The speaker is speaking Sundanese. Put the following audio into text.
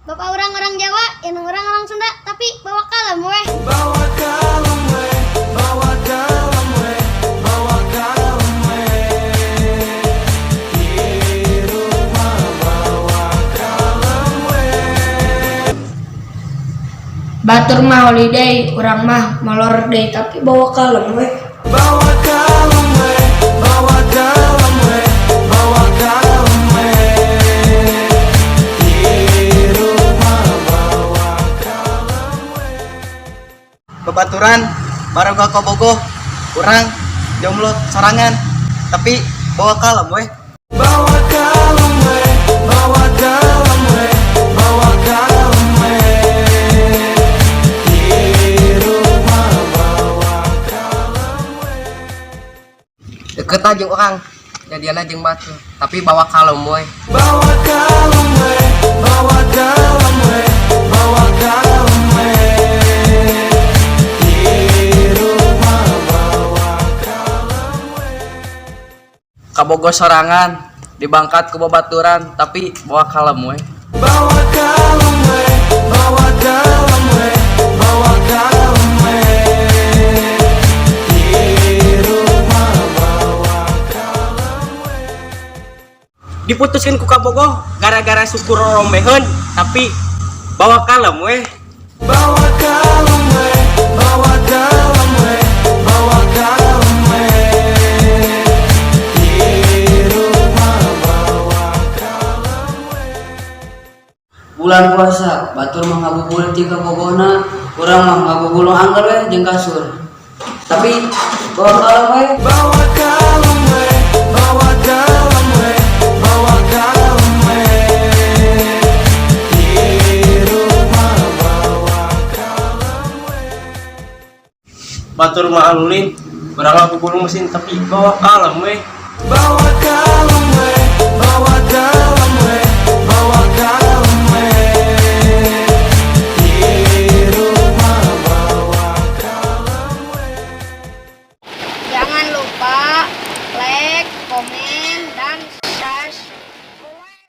Bapak urang orang Jawa, indung urang orang Sunda, tapi bawa kalem weh. Bawa kalem we, bawa kalem we, bawa kalem we. Hirup mah bawa kalem we. Batur mah holiday, urang mah molor deui, tapi bawa kalem we. Bawa kalem we, bawa kalem we, bawa kalem we. Hirup mah bawa kalem we. Babaturan baroga kabogoh urang jomblo sorangan, tapi bawa kalem weh. Bawa kalem we, bawa kalem we, bawa kalem we. Hirup mah bawa kalem we. Deket jeung urang, jadiana jeung batur, tapi bawa kalem weh. Bawa kalem we, bawa kalem we, bawa kalem we. Hirup mah bawa kalem we. Kabogoh sorangan dibangkat ku babaturan, tapi bawa kalem weh. Bawa kalem we, bawa kalem we, bawa kalem we. Hirup mah bawa kalem we. Diputuskan ku kabogoh gara-gara suku rorombeheun, tapi bawa kalem weh. Bawa kalem we, bawa kalem we, bawa kalem we. Hirup mah bawa kalem we. Bulan puasa, batur mah ngabuburit jeung kabogohna, urang mah ngagugulung angker we jeung kasur, tapi bawa kalem we. Bawa kalem we, bawa kalem we, bawa kalem we. Hirup mah bawa kalem we. Batur mah alulin, urang ngagugulung mesin, tapi bawa kalem weh. Bawa